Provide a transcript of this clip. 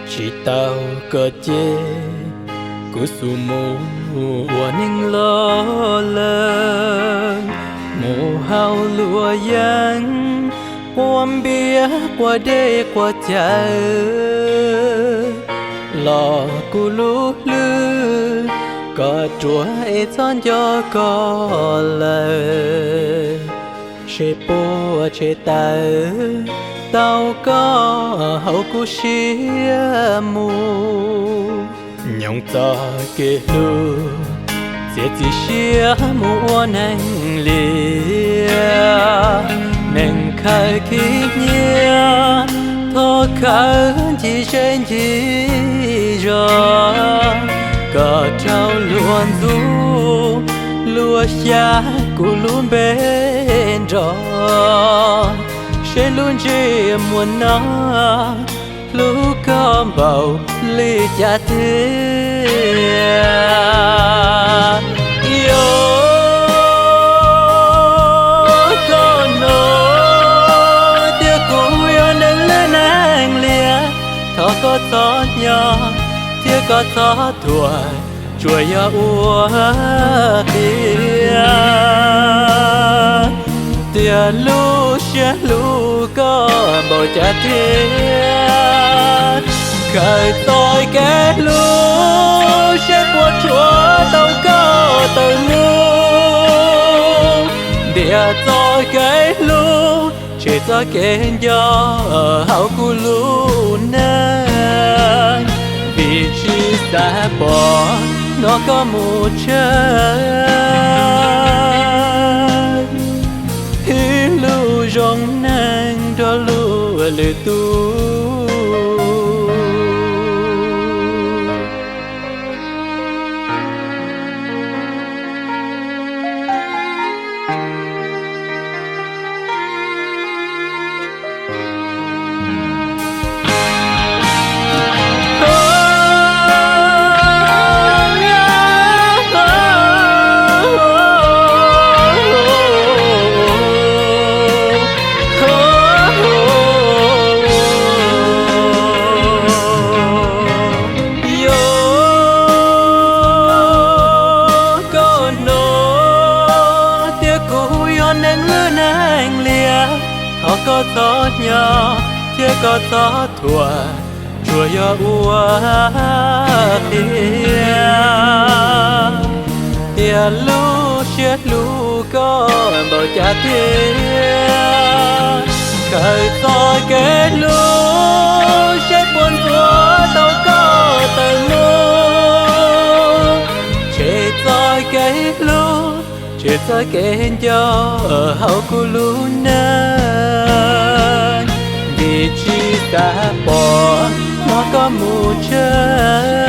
Tsis tau koj ces kuv xub mus ua neeg loj lawm, mus haus luam yeeb, quaj npiab quaj dej quaj cawv los kuv lub hlwb, koj ruam es txhob nco koj lawm. Seb puas tshem tawm tau koj hauv kuv siab mus. Nyob txoj kev hlub, txiav txim siab mus ua neeg liam. Neeg khaws khib nyiab, thov khawv ncig zej ncig zos. Koj rau luag ntxub, luag xyav kuv lub npe nrov. Seb lub ntsej muag no hlub koj npaum li cas tiag. Yog koj hnov tias kuv yog neeg lwj neeg liam, thov koj txhob nco thiab koj txhob thuam, tsuas yog ua qhia tias lub siab hlub koj npaum cas tiag. Khaws txoj kev hlub seb puas tsuav tau koj tawm mus. Ntiam txoj kev hlub, tshem txoj kev nco hauv kuv lub neej, vim tsis xav pom hnov koj mus tsawg. Ib lub zoo neeg nrog luag lwm tus. Yog koj hnov tias kuv yog neeg lwj neeg liam, thov koj txhob nco thiab koj txhob thuam, tsuas yog ua qhia tias lub siab hlub koj npaum cas tiag. Khaws txoj kev hlub seb puas ntxuav tau koj tawm mus. Tshem txoj kev hlub, tshem txoj kev nco hauv kuv lub neej, vim tsis xav pom hnov koj mus tsawg.